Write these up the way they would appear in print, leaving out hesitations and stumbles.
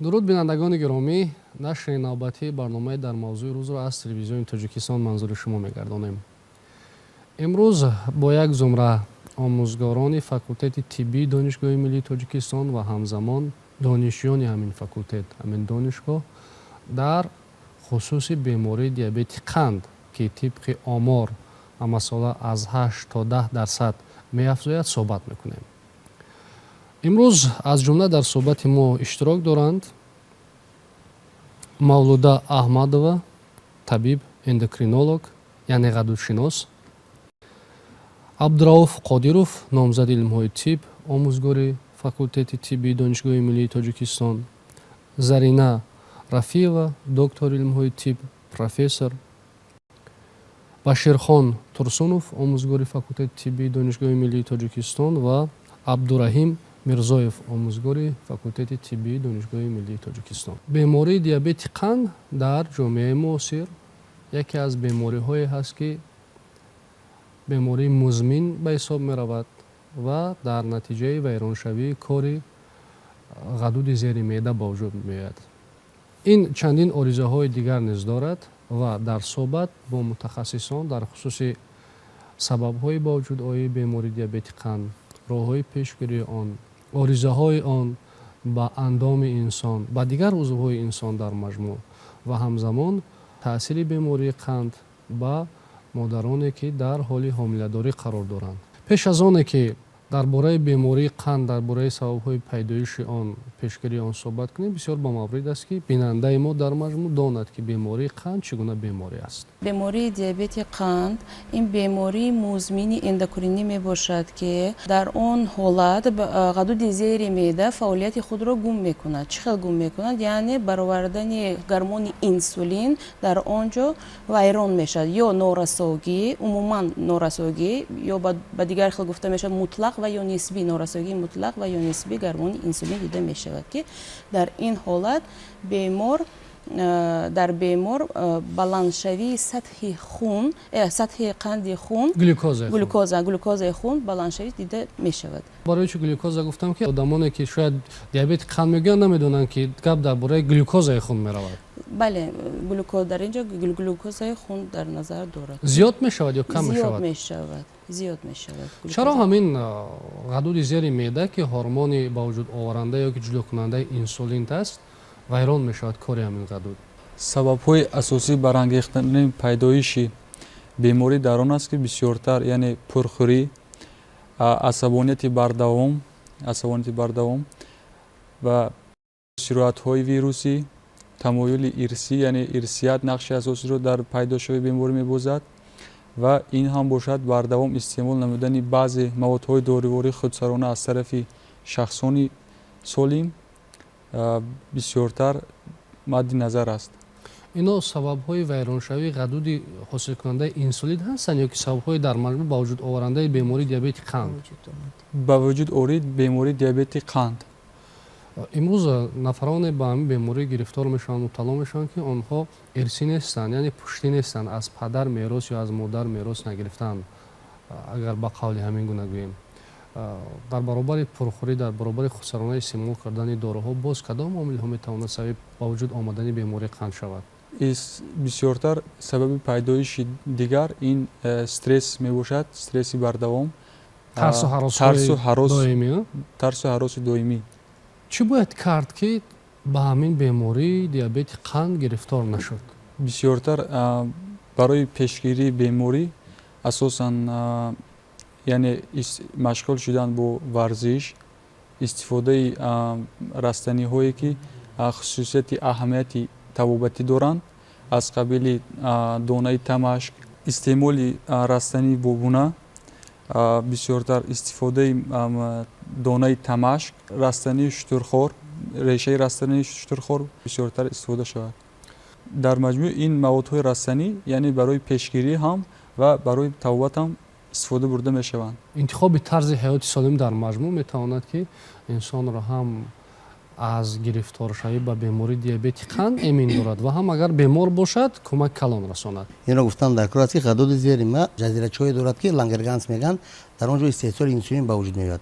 Дуруд, бинандагони гиромӣ! Нашри навбатии барномаи «Дар мавзӯи рӯзро» аз Телевизиони Тоҷикистон манзури шумо мегардонем. Имрӯз бо як зумра омӯзгорони факултети тиббии Донишгоҳи миллии Тоҷикистон ва ҳамзамон донишҷӯёни ҳамин факултет, ҳамин донишгоҳ дар хусуси бемории диабети қанд, ки тибқи омор ҳамасола аз 8 то 10% меафзояд, суҳбат мекунем. Имрӯз аз ҷумла дар суҳбати мо иштирок доранд Мавлуда Аҳмадова, табиб эндокринолог, яъне ғадудшинос, Абдурауф Қодиров, номзади илмҳои тиб, омӯзгори факултети тиббии Донишгоҳи миллии Тоҷикистон, Зарина Рафиева, доктори илмҳои тиб, профессор, Баширхон Турсунов, омӯзгори факултети тиббии Донишгоҳи миллии Тоҷикистон, ва Абдураҳим Мирзоев, омӯзгори факултети тиббии Донишгоҳи миллии Тоҷикистон. Бемории диабети қанд дар ҷомеаи муосир яке аз бемориҳое ҳаст, ки бемории музмин ба ҳисоб меравад ва дар натиҷаи вайроншавии кори ғадуди зери меъда ба вуҷуд меояд. Ин чандин оризаҳои дигар низ дорад ва дар суҳбат бо мутахассисон дар хусуси сабабҳои ба вуҷудоии бемории диабети қанд, роҳҳои пешгирии он, оризаҳои он ба андоми инсон, ба дигар узвҳои инсон дар маҷмӯъ ва ҳамзамон таъсири бемории қанд ба модароне, ки дар ҳоли ҳомиладорӣ қарор доранд. Пеш аз оне ки дар бораи бемории қанд, дар бораи сабабҳои пайдоиши он, пешгирии он суҳбат кунем, бисёр ба маврид аст, ки бинандаи мо дар маҷмӯъ донад, ки бемории қанд чӣ гуна беморӣ аст. Бемории диабети қанд ин бемории музмини эндокринӣ мебошад, ки дар он ҳолат ғадуди зери меъда фаъолияти худро гум мекунад. Чӣ хел гум мекунад? Яъне баровардани гормони инсулин дар он ҷо вайрон мешавад ё норасогӣ, умуман норасогӣ, ё ба дигар хел гуфта мешавад, мутлақ ва ё нисбӣ, норасогии мутлақ ва ё нисбӣ гормони инсулин дида мешавад, ки дар ин ҳолат бемор дар бемор баландшавии сатҳи хун, сатҳи қанди хун, глюкозаи хун баландшавӣ дида мешавад. Барои чӣ глюкоза гуфтам? Ки одамоне, ки шояд диабети қанд мегӯянд, намедонанд, ки гап дар бораи глюкозаи хун меравад. Бале, дар инҷо глюкозаи хун дар назар дорад. Зиёд мешавад ё кам мешавад? Зиёд мешавад, зиёд мешавад. Чаро ҳамин ғадуди зери меъда, ки ҳормони ба вуҷуд оваранда ё ки ҷудокунандаи инсулин аст, вайрон мешавад кори ҳамин ғадуд? Сабабҳои асосии барангехтани пайдоиши беморӣ дар он аст, ки бисёртар, яъне пурхӯрӣ, асабонияти бардавом ва сироятҳои вирусӣ, тамоюли ирсӣ, яъне ирсият нақши асосиро дар пайдошавии беморӣ мебозад ва ин ҳам бошад бардавом истеъмол намудани баъзе маводҳои дорувории худсарона аз тарафи шахсони солим бисёртар мадди назар аст. Ино сабабҳои вайроншавии ғадуди ҳосилкунандаи инсулин ҳастанд ё ки сабабҳои дар маҷмӯъ ба вуҷуд оварандаи бемории диабети қанд? Ба вуҷуд орид бемории диабети қанд. Имрӯз нафароне ба ҳамин беморӣ гирифтор мешаванд, мубтало мешаванд, ки онҳо ирсӣ нестанд, яъне пуштӣ нестанд, аз падар мерос ё аз модар мерос нагирифтаанд, агар ба қавли ҳамин гуна гӯем. Дар баробари пурхӯрӣ, дар баробари худсарона истеъмол кардани доруҳо, боз кадом омилҳо метавонад сабаби ба вуҷуд омадани бемории қанд шавад? Бисёртар сабаби пайдоиши дигар ин стресс мебошад, стресси бардавом. Тарсу ҳаросҳои? Тарсу ҳароси доимӣ. Чӣ бояд кард, ки ба ҳамин бемории диабети қанд гирифтор нашуд? Бисёртар барои пешгирии беморӣ асосан, яъне машғул шудан бо варзиш, истифодаи растаниҳое, ки хусусияти аҳамияти табобатӣ доранд, аз қабили донаи тамашк, истеъмоли растании бобуна, бисёртар истифодаи донаи тамашк, растании шутурхор, решаи растании шутурхор бисёртар истифода шавад. Дар маҷмӯъ ин маводҳои растанӣ, яъне барои пешгирӣ ҳам ва барои табобат ҳам истифода бурда мешаванд. Интихоби тарзи ҳаёти солим дар маҷмӯъ метавонад, ки инсонро ҳам аз гирифторшавӣ ба бемории диабети қанд эмин дорад ва ҳам, агар бемор бошад, кӯмак калон расонад. Инро гуфтан дар кор аст, ки ғадуди зери меъда ҷазирачое дорад, ки Лангерганс мегӯянд. Дар он ҷо истеҳсоли инсулин ба вуҷуд меояд.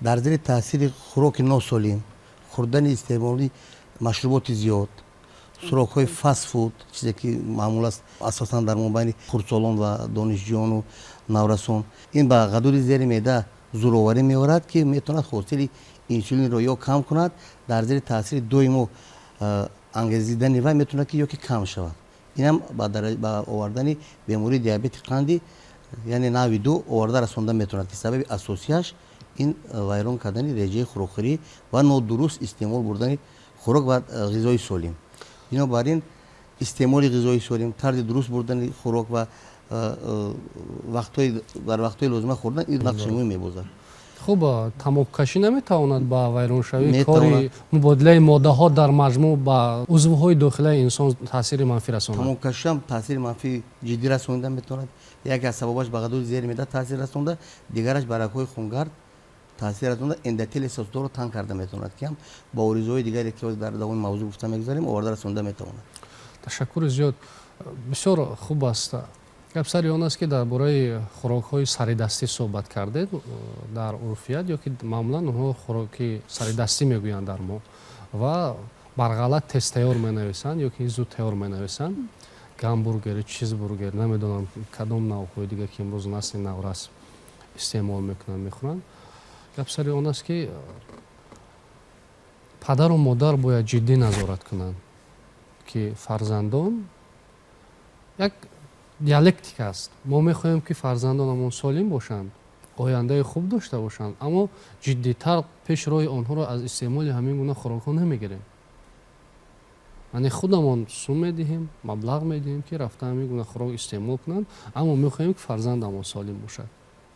Дар зери таъсири хӯроки носолим, хӯрдани истеъмоли Машруботи зиёд, хӯрокҳои фастфуд, чизе ки маъмул аст, асосан дар мобайни хурдсолон ва донишҷӯёну наврасон, ин ба ғадуди зери меъда зӯроварӣ меорад, ки метавонад ҳосили инсулинро ё кам кунад, дар зери таъсири доимо ангезидани вай метавонад, ки ё ки кам шавад. Инам ба овардани бемории диабети қанди, яъне навъи ду, оварда расонда метавонад, ки сабаби асосияш ин вайрон кардани реҷаи хӯрокхӯрӣ ва нодуруст истеъмол бурдани хӯрок ва ғизои солим. Бинобар ин, истеъмоли ғизои солим, тарзи дуруст бурдани хӯрок ва дар вақтҳои лозима хӯрдан ин нақши муҳим мебозад. Хуб, тамокукашӣ наметавонад ба вайроншавии кори мубодилаи моддаҳо дар маҷмӯъ ба узвҳои дохилаи инсон таъсири манфӣ расонад? Тамокукашиам таъсири манфии ҷиддӣ расонида метавонад. Яке аз сабабаш ба ғадуди зери меъда таъсир расонда, дигараш ба рагҳои хунгард таъсир расонда, эндотели сосудоро танг карда метавонад, ки ҳам ба оризоҳои дигаре, ки дар давоми мавзӯъ гуфта мегузарем, оварда расонида метавонад. Ташаккури зиёд, бисёр хуб аст. Гап сари он аст, ки дар бораи хӯрокҳои саридастӣ суҳбат кардед. Дар урфият ё ки маъмулан онҳо хӯроки саридастӣ мегӯянд дар мо ва барғалат тезтайёр менависанд ё ки зудтайёр менависанд, гамбургер, чизбургер, намедонам, кадом навъҳои дигар, ки имрӯз насли наврас истеъмол мекунанд, мехӯранд. Гап сари он аст, ки падару модар бояд ҷиддӣ назорат кунанд, ки фарзандон, як диалектика аст. Мо мехоҳем, ки фарзандонамон солим бошанд, ояндаи хуб дошта бошанд, аммо ҷиддитар пеш роҳи онҳоро аз истеъмоли ҳамин гуна хӯрокҳо намегирем. Яъне худамон сум медиҳем, маблағ медиҳем, ки рафта ҳамин гуна хӯрок истеъмол кунанд, аммо мехоҳем, ки фарзандамон солим бошад.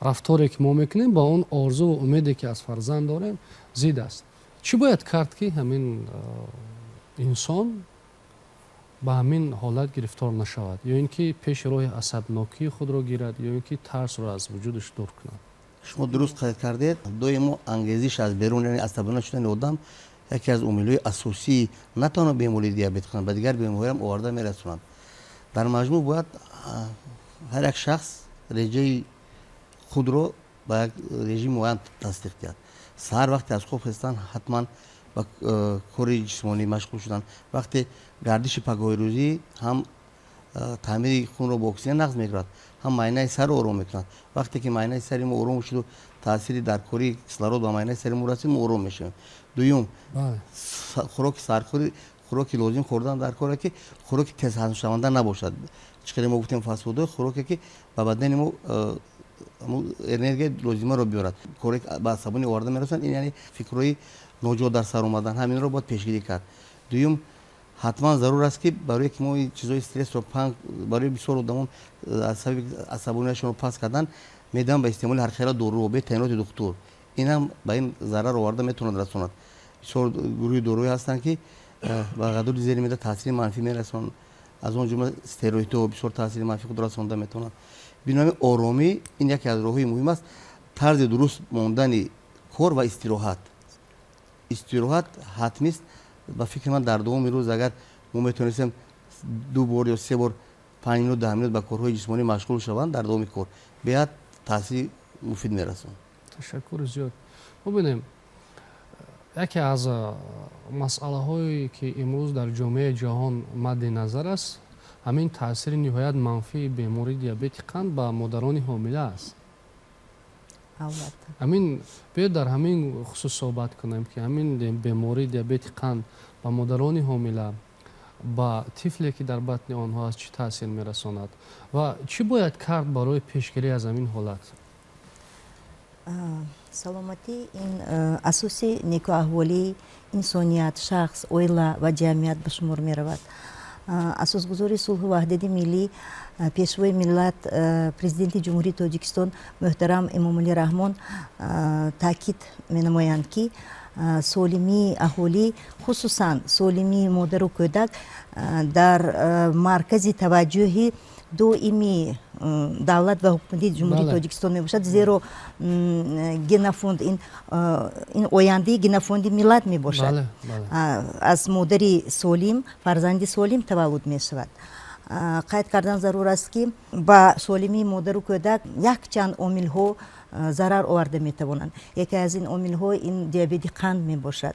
Рафторе, ки мо мекунем, ба он орзуву умеде, ки аз фарзанд дорем, зид аст. Чӣ бояд кард, ки ҳамин инсон ба ҳамин ҳолат гирифтор нашавад, ё ин ки пеши роҳи асабнокии худро гирад, ё ин ки тарсро аз вуҷудаш дур кунад? Шумо дуруст қайд кардед. Доимо ангезиш аз берун, яъне асабона шудани одам, яке аз омилҳои асосии на танҳо бемории диабети қанд, ба дигар бемориҳоам оварда мерасонад. Дар маҷмӯъ, бояд ҳар як шахс реҷаи худро ба як режими муайян тасдиқ диҳад. Саҳар вақте аз хоб хестан, ҳатман ба кори ҷисмонӣ машғул шудан. Вақте гардиши пагоҳирӯзӣ ҳам таъмири хунро бо оксиген нағз мекунад, ҳам майнаи сарро ором мекунад. Вақте ки майнаи сари мо ором шуду таъсири даркории кислород ба майнаи сари мо расид, мо ором мешавем. Дуюм, хӯроки сархӯрӣ, хӯроки лозим хӯрдан дар коре, ки хӯроки тезҳазмшаванда набошад. Чӣ қадар мо гуфтем, фастфудҳо, хӯроке, ки ба бадани мо энергияи лозимаро биёрад, коре ба асабонӣ оварда мерасонад, ин яъне фикрҳои ноҷо дар сар омадан, ҳаминро бояд пешгирӣ кард. Дуюм, ҳатман зарур аст, ки барое ки мо чизҳои стрессро панг, барои бисёр одамон аз сабаби асабонияшонро паст кардан медиҳанд ба истеъмоли ҳархела доруҳо бе таъиноти духтур. Ин ҳам ба ин зарар оварда метавонад расонад. Бисёр гурӯҳи доруҳое ҳастанд, ки ба ғадуди зери меъда таъсири манфӣ мерасонанд, аз он ҷумла стероидҳо бисёр таъсири манфӣ худро расонда метавонанд. Бинобар оромӣ ин яке аз роҳҳои муҳим аст. Тарзи дуруст мондани кор ва истироҳат. Истироҳат ҳатмист. Ба фикри ман, дар давоми рӯз агар мо метавонистем ду бор ё се бор 5 минут, 10 минут ба корҳои ҷисмонӣ машғул шаванд дар давоми кор, беҳад таъсири муфид мерасонад. Ташаккури зиёд. Бубинем, яке аз масъалаҳое, ки имрӯз дар ҷомеаи ҷаҳон мадди назар аст, ҳамин таъсири ниҳоят манфии бемории диабети қанд ба модарони ҳомила аст. Албатта. Ҳамин, биёед, дар ҳамин хусус суҳбат кунем, ки ҳамин бемории диабети қанд ба модарони ҳомила, ба тифле, ки дар батни онҳо аст, чӣ таъсир мерасонад ва чӣ бояд кард барои пешгирӣ аз ҳамин ҳолат? Саломатӣ ин асоси некуаҳволии инсоният, шахс, оила ва ҷамъият ба шумор меравад. Асосгузори сулҳу ваҳдати миллӣ, Пешвои миллат, Президенти Ҷумҳурии Тоҷикистон муҳтарам Эмомалӣ Раҳмон таъкид менамоянд, ки солимии аҳолӣ, хусусан солимии модару кӯдак, дар маркази таваҷҷӯҳи доимии давлат ва ҳукумати Ҷумҳурии Тоҷикистон мебошад, зеро генофонд ин ояндаи генофонди миллат мебошад. Аз модари солим фарзанди солим таваллуд мешавад. Қайд кардан зарур аст, ки ба солимии модару кӯдак якчанд омилҳо зарар оварда метавонанд. Яке аз ин омилҳо ин диабети қанд мебошад.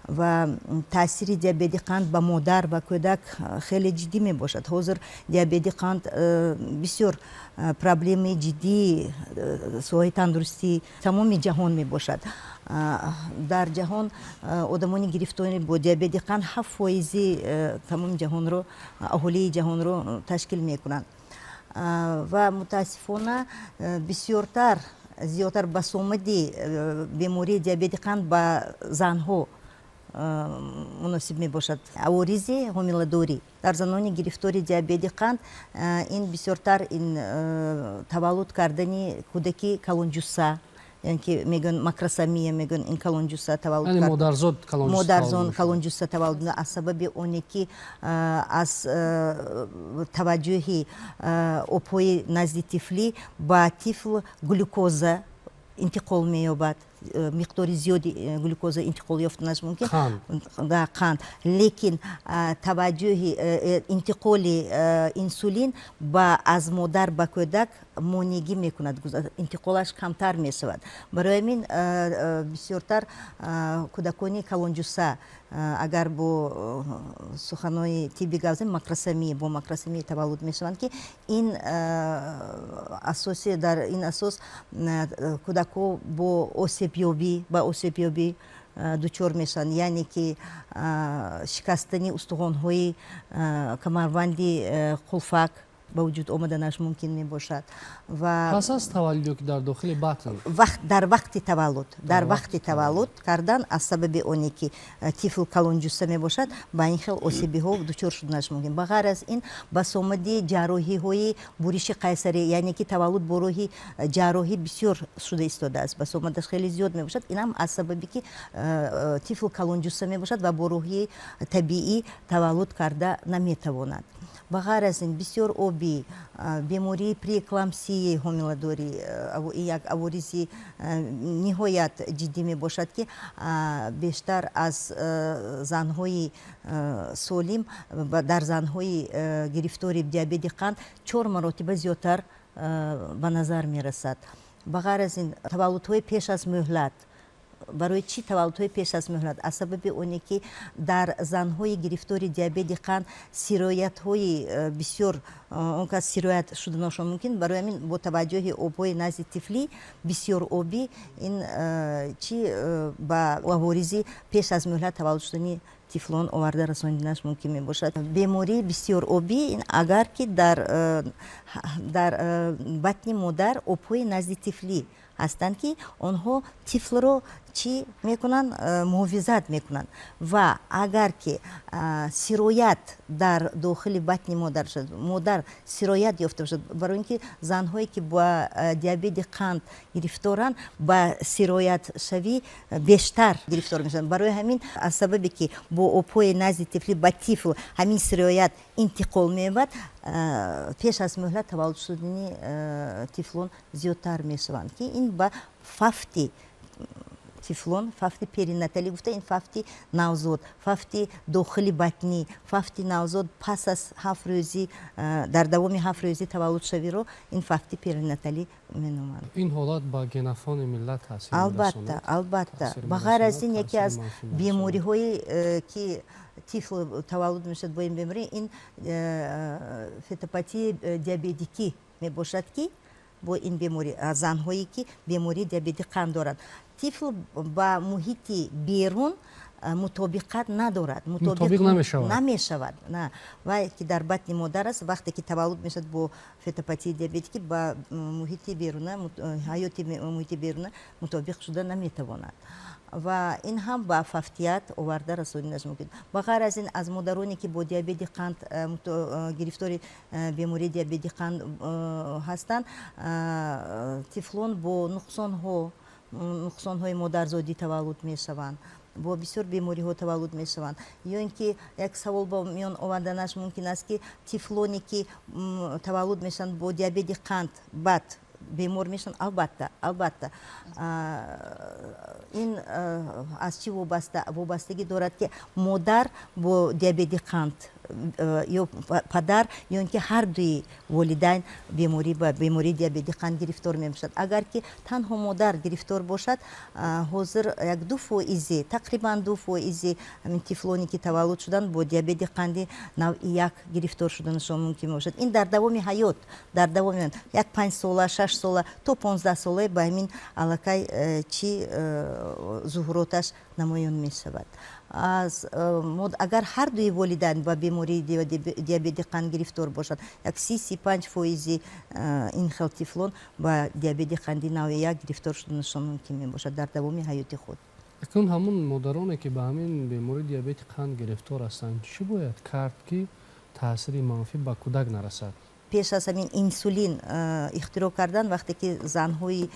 Ва таъсири диабети қанд ба модар ва кӯдак хеле ҷиддӣ мебошад. Ҳозир диабети қанд бисёр проблемаи ҷиддии соҳаи тандурустии тамоми ҷаҳон мебошад. Дар ҷаҳон одамони гирифтори бо диабети қанд 7 фоизи тамоми ҷаҳонро, аҳолии ҷаҳонро ташкил мекунанд. Ва мутаассифона, бисёртар, зиёдтар басомади бемории диабети қанд ба занҳо муносиб мебошад. Аворизи ҳомиладорӣ дар занони гирифтори диабети қанд ин бисёртар ин таваллуд кардани кӯдаки калонҷусса, яъне ки мегӯянд макросомия, мегӯянд, ин калонҷусса таваллуд. Модарзод. Модарзод калонҷусса таваллуд аз сабаби оне ки аз таваҷҷӯҳи обҳои назди тифлӣ ба тифл глюкоза интиқол меёбад, миқдори зиёди глюкоза интиқол ёфтанаш мумкин, қанд. Лекин таваҷҷӯҳи интиқоли инсулин ба аз модар ба кӯдак монеъгӣ мекунад, интиқолаш камтар мешавад. Барои ҳамин бисёртар кӯдакони калонҷусса, агар бо суханои тиббӣ гап занем, макросомия, бо макросомия таваллуд мешаванд, ки ин асоси дар ин асос кӯдакҳо бо осебёбӣ, ба осебёбӣ дучор мешаванд, яъне ки шикастани устухонҳои камарбанди қулфак ба вуҷуд омаданаш мумкин мебошад. Ва пас аз таваллуд ё ки дар дохили батн? Дар вақти таваллуд, дар вақти таваллуд кардан, аз сабаби оне ки тифл калонҷусса мебошад, ба ин хел осебиҳо дучор шуданаш мумкин. Ба ғайр аз ин, басомади ҷарроҳиҳои буриши қайсарӣ, яъне ки таваллуд бо роҳи ҷарроҳӣ бисёр шуда истодааст, басомадаш хеле зиёд мебошад. Ин ҳам аз сабаби ки тифл калонҷусса мебошад ва бо роҳи табиӣ таваллуд карда наметавонад. Ба ғайр аз ин, бисёр обӣ, бемории преэклампсияи ҳомиладорӣ як аворизи ниҳоят ҷиддӣ мебошад, ки бештар аз занҳои солим дар занҳои гирифтори диабети қанд чор маротиба зиёдтар ба назар мерасад. Ба ғайр аз ин, таваллудҳои пеш аз мӯҳлат. Барои чӣ таваллудҳои пеш аз мӯҳлат? Аз сабаби оне ки дар занҳои гирифтори диабети қанд сироятҳои бисёр, он кас сироят шуданашон мумкин. Барои ҳамин бо таваҷҷӯҳи обҳои назди тифлӣ, бисёр обӣ, ин чӣ ба аворизи пеш аз мӯҳлат таваллуд шудани тифлон оварда расониданаш мумкин мебошад. Бемории бисёр обӣ ин агар ки дар батни модар обҳои назди тифлӣ ҳастанд, ки онҳо тифлро чӣ мекунанд? Муҳофизат мекунанд. Ва агар ки сироят дар дохили батни модар шуд, модар сироят ёфта бошад. Барои ин ки занҳое ки ба диабети қанд гирифторанд, ба сироятшавӣ бештар гирифтор мешаванд. Барои ҳамин, аз сабабе ки бо обҳои назди тифлӣ ба тифл ҳамин сироят интиқол меёбад, пеш аз мӯҳлат таваллуд шудани тифлон зиёдтар мешаванд, ки ин ба фавти тифлон, фавти перинаталӣ гуфта, ин фавти навзод, фавти дохили батнӣ, фавти навзод пас аз 7 рӯзӣ, дар давоми 7 рӯзӣ таваллудшавиро ин фавти перинаталӣ меноманд. Ин ҳолат ба генофонди миллат таъсир? Албатта, албатта. Ба ғайр аз ин, яке аз бемориҳое ки тифл таваллуд мешавад бо ин беморӣ, ин фетопатияи диабетикӣ мебошад, ки бо ин беморӣ занҳое ки бемории диабети қанд доранд, тифл ба муҳити берун мутобиқат надорад. Мутобиқ намешавад. Намешавад. На вай ки дар батни модар аст, вақте ки таваллуд мешавад бо фетопатияи диабетикӣ, ба муҳити беруна, ҳаёти муҳити беруна мутобиқ шуда наметавонад ва ин ҳам ба фавтият оварда расониданаш мумкин. Ба ғайр аз ин, аз модароне ки бо диабети қанд гирифтори бемории диабети қанд ҳастанд, тифлон бо нуқсонҳои модарзодӣ таваллуд мешаванд, бо бисёр бемориҳо таваллуд мешаванд. Ё ин ки як савол ба миён оварданаш мумкин аст, ки тифлоне ки таваллуд мешаванд бо диабети қанд, баъд бемор мешаванд? Албатта, албатта, ин аз чӣ вобастагӣ дорад, ки модар бо диабети қанд Ё падар, ё ин ки ҳар дуи волидайн беморӣ ба бемории диабети қанд гирифтор мебошад. Агар ки танҳо модар гирифтор бошад, ҳозир як 2 фоизи, тақрибан 2 фоизи ҳамин тифлоне, ки таваллуд шуданд, бо диабети қанди навъи як гирифтор шуданашон мумкин мебошад. Ин дар давоми ҳаёт, дар давоми як 5 сола, 6 сола то 15 сола ба ҳамин аллакай чӣ зуҳуроташ намоён мешавад. Аз агар ҳар дуи волидайн ба бемории диабети қанд гирифтор бошад, як 30-35 фоизи ин хел тифлон ба диабети қанди навъи як гирифтор шуданашон мумкин мебошад дар давоми ҳаёти худ. Акнун ҳамун модароне, ки ба ҳамин бемории диабети қанд гирифтор ҳастанд, чӣ бояд кард, ки таъсири манфӣ ба кӯдак нарасад? Пеш аз ҳамин инсулин ихтироъ кардан, вақте ки занҳои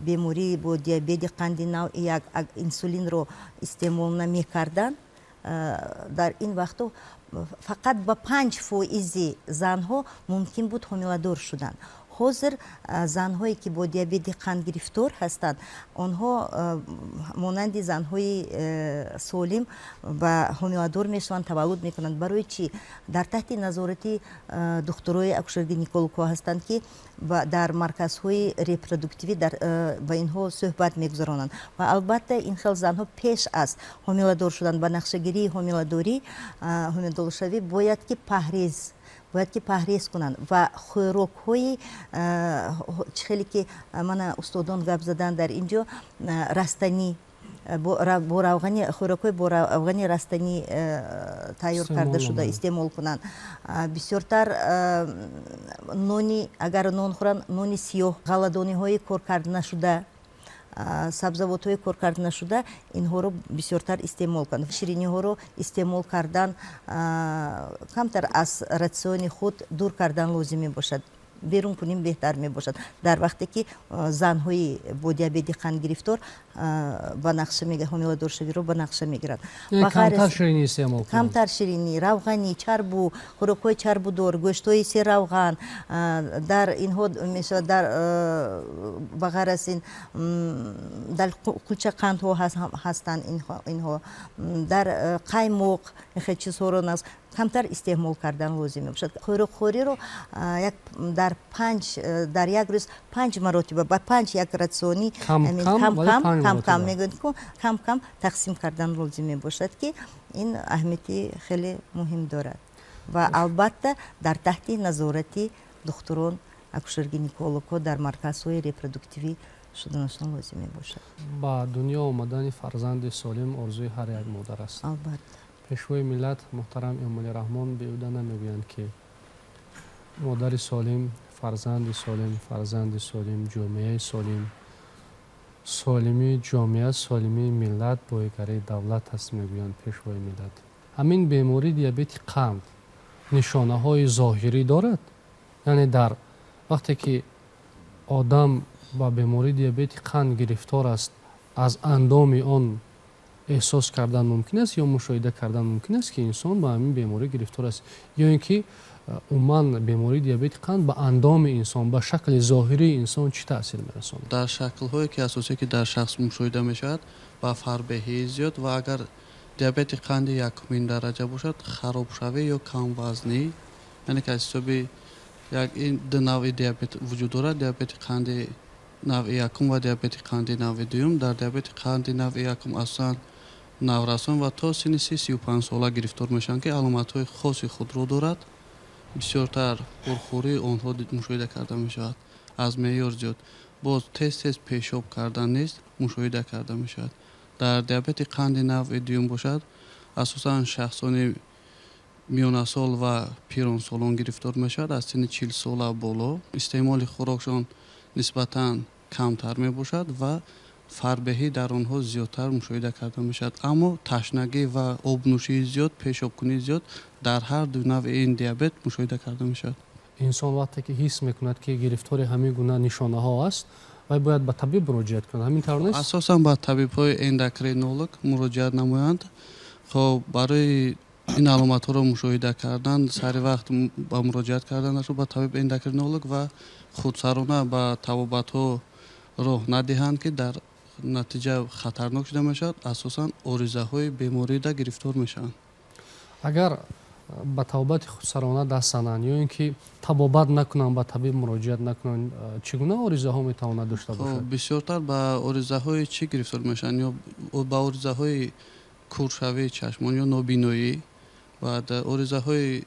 бемории бо диабети қанди навъи як инсулинро истеъмол намекарданд, дар ин вақтҳо фақат ба 5 фоизи занҳо мумкин буд ҳомиладор шудан. Ҳозир занҳое, ки бо диабети қанд гирифтор ҳастанд, онҳо монанди занҳои солим ба ҳомиладор мешаванд, таваллуд мекунанд. Барои чӣ? Дар таҳти назорати духтурои акушер-гинекологҳо ҳастанд, ки дар марказҳои репродуктивӣ ба инҳо суҳбат мегузаронанд. Ва албатта, ин хел занҳо пеш аз ҳомиладор шудан ба нақшагирии ҳомиладорӣ, ҳомиладоршавӣ бояд ки парҳез кунанд ва хӯрокҳои чӣ хеле ки мана устодон гап заданд дар ин ҷо, растанӣ, бо равғани, хӯрокҳои бо равғани растанӣ тайёр карда шуда истеъмол кунанд. Бисёртар нони, агар нон хӯранд, нони сиёҳ, ғалладониҳои коркард нашуда, сабзавотҳои коркард нашуда, инҳоро бисёртар истеъмол кунанд. Шириниҳоро истеъмол кардан камтар аз рациони худ дур кардан лозим мебошад, берун кунем беҳтар мебошад, дар вақте ки занҳои бо диабети қанд гирифтор ба нақша ҳомиладоршавиро ба нақша мегиранд. Камтар ширинӣ, равғанӣ, чарбу, хӯрокҳои чарбудор, гӯштҳои серравған дар инҳо мешавад. Дар ба ғайр аз ин, дар кулча қандҳо ҳастанд, инҳо дар қаймоқ, хел чизҳоро камтар истеъмол кардан лозим мебошад. Хӯрокхӯриро як дар панҷ, дар як рӯз панҷ маротиба, ба панҷ як рациони кам кам мегӯянд, кам кам тақсим кардан лозим мебошад, ки ин аҳамияти хеле муҳим дорад. Ва албатта, дар таҳти назорати духтурон, акушер-гинекологҳо дар марказҳои репродуктивӣ шуданашон лозим мебошад. Ба дунё омадани фарзанди солим орзуи ҳар як модар аст. Албатта. Пешвои миллат муҳтарам Эмомалӣ Раҳмон беҳуда намегӯянд, ки модари солим, фарзанди солим, фарзанди солим, ҷомеаи солим, солимии ҷомеа, солимии миллат, боигарии давлат аст, мегӯянд пешвои миллат. Ҳамин бемории диабети қанд нишонаҳои зоҳирӣ дорад? Яъне дар вақте ки одам ба бемории диабети қанд гирифтор аст, аз андоми он эҳсос кардан мумкин аст ё мушоҳида кардан мумкин аст, ки инсон ба ҳамин беморӣ гирифтор аст, ё ин ки умуман бемории диабети қанд ба андоми инсон, ба шакли зоҳирии инсон чӣ таъсир мерасонад? Дар шаклҳое ки асосие, ки дар шахс мушоҳида мешавад, ба фарбеҳии зиёд ва агар диабети қанди якумин дараҷа бошад, харобшавӣ ё камвазнӣ, яъне ки аз ҳисоби як ин ду навъи диабет вуҷуд дорад: диабети қанди навъи якум ва диабети қанди навъи дуюм. Дар диабети қанди навъи якум асосан наврасон ва то синни 30-35 сола гирифтор мешаванд, ки аломатҳои хоси худро дорад. Бисёртар пурхӯрии онҳо мушоҳида карда мешавад, аз меъёр зиёд, боз тез тез пешоб кардан низ мушоҳида карда мешавад. Дар диабети қанди навъи дуюм бошад, асосан шахсони миёнасол ва пиронсолон гирифтор мешавад, аз синни 40 сола боло. Истеъмоли хӯрокшон нисбатан камтар мебошад ва фарбеҳӣ дар онҳо зиёдтар мушоҳида карда мешавад. Аммо ташнагӣ ва обнӯшии зиёд, пешобкунии зиёд дар ҳар ду навъи ин диабет мушоҳида карда мешавад. Инсон вақте ки ҳис мекунад, ки гирифтори ҳамин гуна нишонаҳо аст, вай бояд ба табиб муроҷиат кунад, ҳамин тавр нест? Асосан ба табибҳои эндокринолог муроҷиат намоянд. Хоб, барои ин аломатҳоро мушоҳида кардан, сари вақт ба муроҷиат карданашон ба табиб эндокринолог ва худсарона ба табобатҳо роҳ надиҳанд, ки дар натиҷа хатарнок шуда мешавад, асосан оризаҳои беморида гирифтор мешаванд. Агар Ба табобати худсарона даст зананд ё ин ки табобат накунанд, ба табиб муроҷиат накунанд, чӣ гуна оризаҳо метавонад дошта бошад? Бисёртар ба оризаҳои чӣ гирифтор мешаванд? Ё ба оризаҳои куршавии чашмон ё нобиноӣ, баъд оризаҳои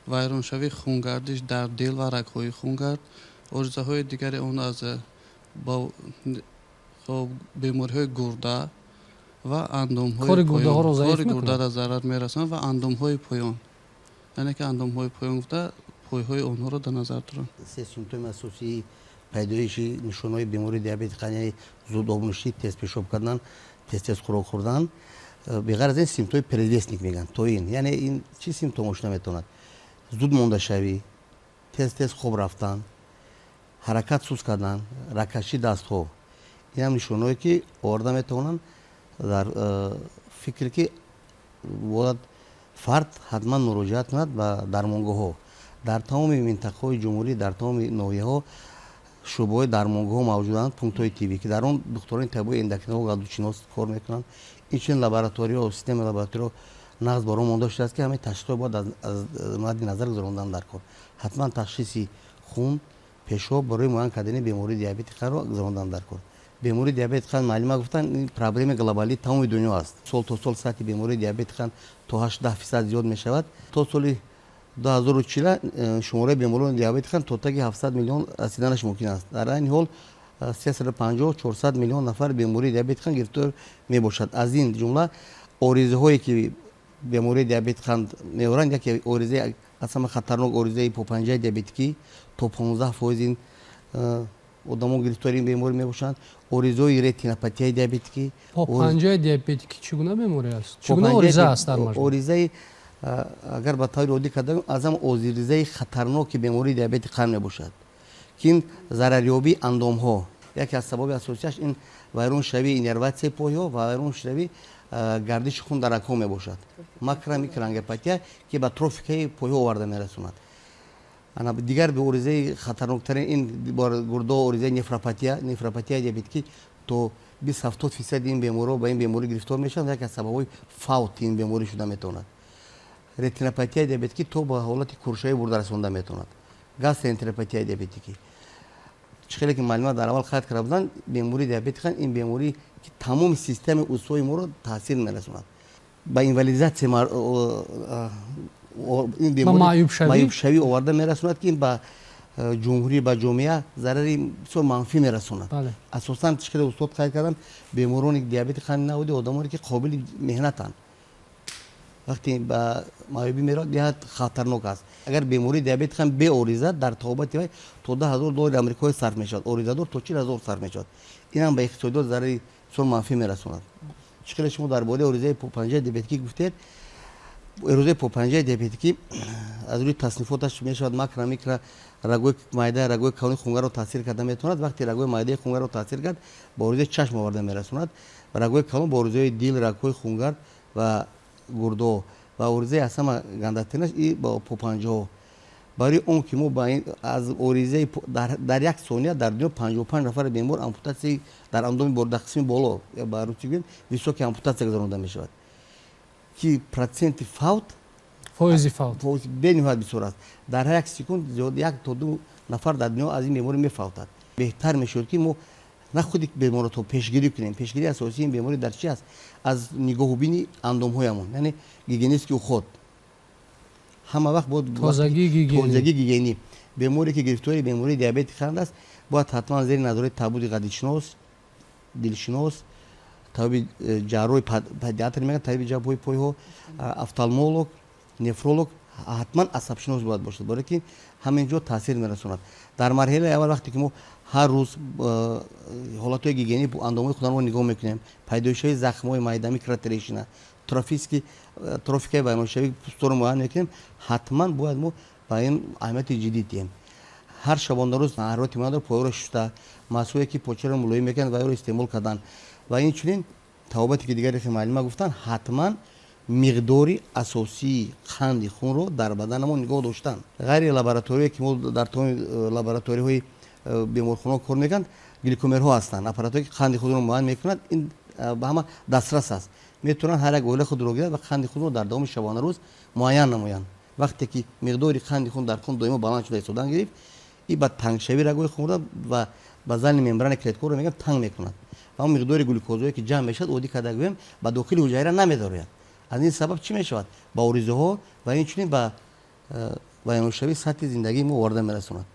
вайроншавии хунгардиш дар дил ва рагҳои хунгард, оризаҳои дигари он аз бемориҳои гурда ва андомҳои гурдара зарар мерасонанд ва андомҳои поён, яъне ки андомҳои поён гуфта пойҳои онҳоро дар назар доранд. Се симптоми асосии пайдоиши нишонаҳои бемории диабети қанд, яъне зуд обнӯшӣ, тез пешоб кардан, тез тез хӯрок хӯрдан, беғайр аз ин симптоми предвестник мегӯянд, то ин, яъне ин чӣ симптомҳо шуда метавонад? Зуд мондашавӣ, тез тез хоб рафтан, ҳаракат суст кардан, рагкашии дастҳо. Инам нишонаҳое, ки оварда метавонанд дар фикре, ки бояд фард ҳатман муроҷиат кунад ба дармонгоҳҳо. Дар тамоми минтақаҳои ҷумҳурӣ, дар тамоми ноҳияҳо шӯъбаҳои дармонгоҳҳо мавҷуданд, пунктҳои тиббӣ, ки дар он духтурони табиӣ, эндокринолог, ғадудшинос кор мекунанд. Инчунин лабораториҳо, системаи лабораториҳо нағз ба роҳ монда шудааст, ки ҳамаи ташхисҳо бояд аз мадди назар гузарондан дар кор. Ҳатман ташхиси хун, пешоб барои муайян кардани бемории диабети қандро гузарондан дар кор. Бемории диабети қанд, муаллима гуфтанд, ин проблемаи глобалии тамоми дунё аст. Сол то сол сатҳи бемории диабети қанд то 8-10% зиёд мешавад. То соли 2040 шумораи беморони диабети қанд то таги 700 миллион расиданаш мумкин аст. Дар айни ҳол 350-400 миллион нафар бемории диабети қанд гирифтор мебошад. Аз ин ҷумла оризаҳое, ки бемории диабети қанд меоранд, яке оризаи аз ҳама хатарнок оризаи попанҷаи диабетикӣ, то 15% ин одамо гирифтори ин беморӣ мебошанд, оризаҳои ретинопатияи диабетикӣ. Попанҷаи диабетикӣ чӣ гуна беморӣ аст? Чӣ гуна ориза аст дар маҷмӯъ? Оризаи, агар ба таври оддӣ карда, аз ҳама оризаи хатарноки бемории диабети қанд мебошад, ки ин зарарёбии андомҳо, яке аз сабаби асосияш ин вайроншавии иннерватсияи пойҳо ва вайроншавии гардиши хун дар рагҳо мебошад, макро, микроангиопатия, ки ба трофикаи пойҳо оварда мерасонад. Дигар оризаи хатарноктарин ин гурдо оризаи нефропатия, нефропатияи диабетикӣ. То 20-70% ин беморҳо ба ин беморӣ гирифтор мешаванд, яке аз сабабҳои фавти ин беморӣ шуда метавонад. Ретинопатияи диабетикӣ то ба ҳолати куршавӣ бурда расонда метавонад. Гастроэнтеропатияи диабетикӣ. Чӣ хеле ки муаллима дар аввал қайд карда буданд, бемории диабети қанд ин беморӣ, ки тамоми системаи узвҳои моро таъсир мерасонад, ба инвалидизатсия, маъюбшавӣ оварда мерасонад, ки ин ба ҷумҳурӣ, ба ҷомеа зарари бисёр манфӣ мерасонад. Асосан, чӣ хеле устод қайд карданд, беморони диабети қанди навъи одамоне, ки қобили меҳнатанд, вақте ба маъюбӣ меравад, беҳад хатарнок аст. Агар бемории диабети қанд беориза, дар табобати вай то 10 000 доллари амрикоӣ сарф мешавад, оризадор то 40 000 сарф мешавад. Инам ба иқтисодиёт зарари бисёр манфӣ мерасонад. Чӣ хеле шумо дар бораи оризаи попанҷаи диабетикӣ гуфтед, эрозаи попанҷаи диабетикӣ аз рӯи таснифоташ мешавад макро, микро. Рагои майда, рагои калони хунгаро таъсир карда метавонад. Вақте рагои майдаи хунгаро таъсир кард, ба оризаи чашм оварда мерасонад, рагои калон ба оризаи дил, рагҳои хунгард ва гурдо, ва оризаи аз ҳама гандатаринаш и ба попанҷаҳо. Барои он ки мо аз оризаи дар як сония дар дунё 55 нафари бемор ампутатсияи дар андоми, дар қисми боло, ба русӣ гӯем, высокий ампутатсия гузаронда мешавад, ки проценти фавт фоизи фавт бениҳоят бисёр аст. Дар ҳар як секунд зиёд 1 то 2 нафар дар дунё аз ин беморӣ мефавтад. Беҳтар мешуд, ки мо на худи беморро то пешгирӣ кунем. Пешгирии асосии ин беморӣ дар чи аст? Аз нигоҳубини андомҳоямон, яъне гигиенический уход, ҳама вақт бояд тозагӣ. Гигиенӣ. Беморе, ки гирифтори бемории диабети қанд аст, бояд ҳатман зери назорати табиби ғадудшинос, дилшинос, табиби ҷарроҳи педиатр мегӯянд, табиби ҷабҳои пойҳо, офтальмолог, нефролог, ҳатман асабшинос бояд бошад, барое ки ҳамин ҷо таъсир мерасонад. Дар марҳилаи аввал, вақте ки мо ҳар рӯз ҳолатҳои гигиении андомҳои худамро нигоҳ мекунем, пайдоишҳои захмҳои майда, микротрещина, трофический, трофикаи вайроншавии пӯстро муайян мекунем. Ҳатман бояд мо ба ин аҳамияти ҷиддӣ диҳем. Ҳар шабонарӯз ҳарорати муайян поёро шуста, маҳсуле, ки почаро мулоим мекунад, ва ёро истеъмол кардан. Ва инчунин табобате, ки дигаре ки муаллима гуфтанд, ҳатман миқдори асосии қанди хунро дар баданамон нигоҳ доштан. Ғайри лабораторие, ки мо дар тамоми лабораторияҳои беморхонаҳо кор мекунанд, гликомерҳо ҳастанд, аппаратҳое, ки қанди худро муайян мекунанд. Ин ба ҳама дастрас аст, метавонанд ҳар як оила худро гирад ва қанди худро дар давоми шабонарӯз муайян намоянд. Вақте ки миқдори қанди хун дар хун доимо баланд шуда истодан гирифт, и ба тангшавии рагҳои хун ва базальный мембрана клеткаро мегӯям, танг мекунад ва он миқдори глюкозое, ки ҷамъ мешавад, оддӣ карда гӯем, ба дохили ҳуҷайра намедарояд. Аз ин сабаб чӣ мешавад? Ба оризаҳо ва инчунин ба вайроншавии сатҳи зиндагии мо оварда мерасонад.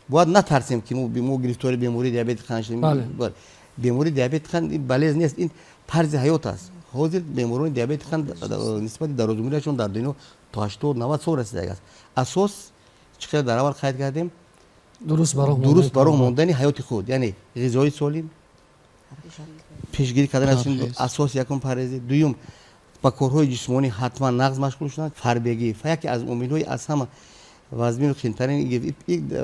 Бояд натарсем, ки мо гирифтори бемории диабети қанд шудем. Бемории диабети қанд ин болезнь нест, ин тарзи ҳаёт аст. Ҳозир беморони диабети қанд нисбати дарозумриашон дар дунё то 80-90 сол расидаг аст. Асос, чӣ қадар дар аввал қайд кардем, дуруст ба роҳ мондани ҳаёти худ, яъне ғизои солим, пешгирӣ кардан, асос якум парҳезӣ, дуюм ба корҳои ҷисмонӣ ҳатман нағз машғул шуданд. Фарбегӣ яке аз омилҳои аз ҳама вазмину қиинтарин.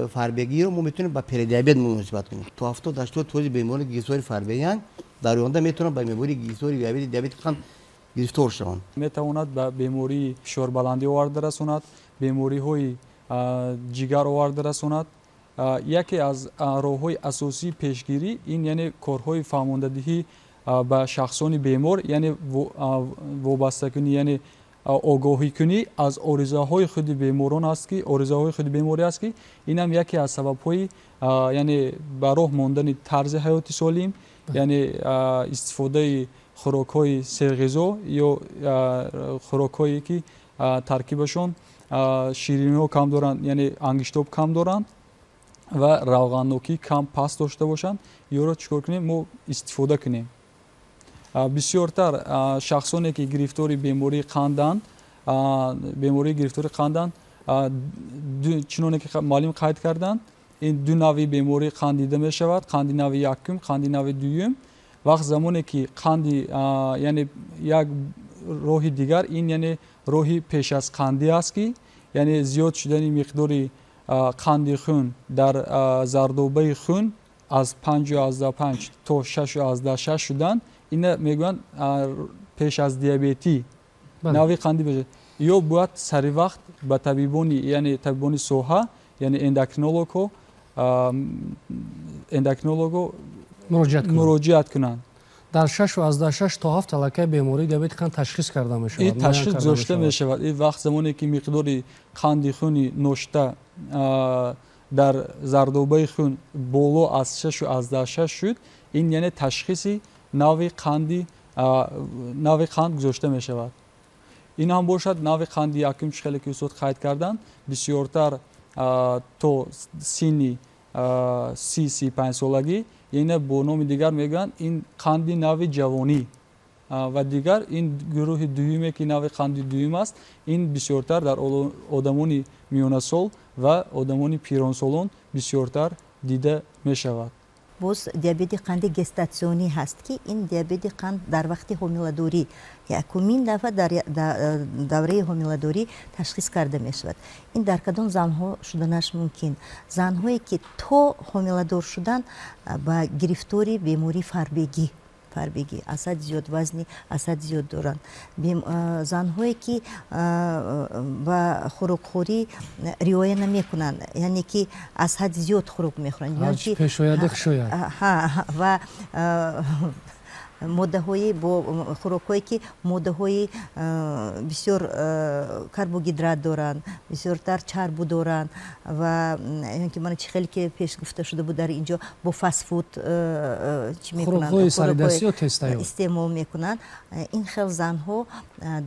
Фарбегиро мо метавонем ба предиабет муносибат кунем. То 70-80% беморони гирифтори фарбегиянд, дар оянда метавонанд ба бемории гирифтори диабети қанд гирифтор шаванд. Метавонад ба бемории фишорбаландӣ оварда расонад, бемориҳои ҷигар оварда расонад. Яке аз роҳҳои асосии пешгирӣ ин, яъне, корҳои фаҳмондадиҳӣ ба шахсони бемор, яъне вобастакунӣ, яъне огоҳикунӣ аз оризаҳои худи беморон аст, ки оризаҳои худи беморӣ аст, ки инам яке аз сабабҳои, яъне, ба роҳ мондани тарзи ҳаёти солим, яъне истифодаи хӯрокҳои серғизо ё хӯрокҳое, ки таркибашон шириниҳо кам доранд, яъне ангиштоб кам доранд ва равғаннокӣ кам паст дошта бошанд, ёро чӣ кор кунем? Мо истифода кунем. Бисёртар шахсоне, ки гирифтори бемории қанданд, бемории гирифтори қанданд, чуноне ки муаллим қайд карданд, ин ду навъи бемории қанд дида мешавад: қанди нави якум, қанди нави дуюм. Вақт замоне ки қанди, яъне як роҳи дигар ин, яъне, роҳи пеш аз қандӣ аст, ки яъне зиёд шудани миқдори қанди хун дар зардобаи хун аз 5,5 то 6,6 шудан, ина мегӯянд пеш аз диабетӣ нави қандӣ бошад, ё бояд сари вақт ба табибони, яъне табибони соҳа, яъне эндокринологҳо муроҷиат кунанд. Дар 6,6 то 7 аллакай бемории диабети қанд ташхис карда мешавад. Ин ташхис гузошта мешавад. Ин вақт замоне ки миқдори қанди хуни ношта дар зардобаи хун боло аз 6,6 шуд, ин, яъне, ташхиси нави қанди нави қанд гузошта мешавад. Ин ҳам бошад нави қанди якум, чӣ хеле ки устод қайд карданд, бисёртар то синни 30-35 солагӣ, яъне бо номи дигар мегӯянд ин қанди нави ҷавонӣ. Ва дигар ин гурӯҳи дуюме, ки нави қанди дуюм аст, ин бисёртар дар одамони миёнасол ва одамони пиронсолон бисёртар дида мешавад. Боз диабети қанди гестатсионӣ ҳаст, ки ин диабети қанд дар вақти ҳомиладорӣ якумин дафъа дар давраи ҳомиладорӣ ташхис карда мешавад. Ин дар кадом занҳо шуданаш мумкин? Занҳое, ки то ҳомиладор шудан ба гирифтори бемории фарбегӣ, аз ҳад зиёд вазни аз ҳад зиёд доранд, занҳое, ки ба хӯрокхӯрӣ риоя намекунанд, яъне ки аз ҳад зиёд хӯрок мехӯранд. Ва моддаҳои бо хӯрокҳое, ки моддаҳои бисёр карбогидрат доранд, бисёртар чарбу доранд ва ки мана чӣ хеле ки пеш гуфта шуда буд, дар инҷо бо фастфуд чӣ мекунанд, истеъмол мекунанд, ин хел занҳо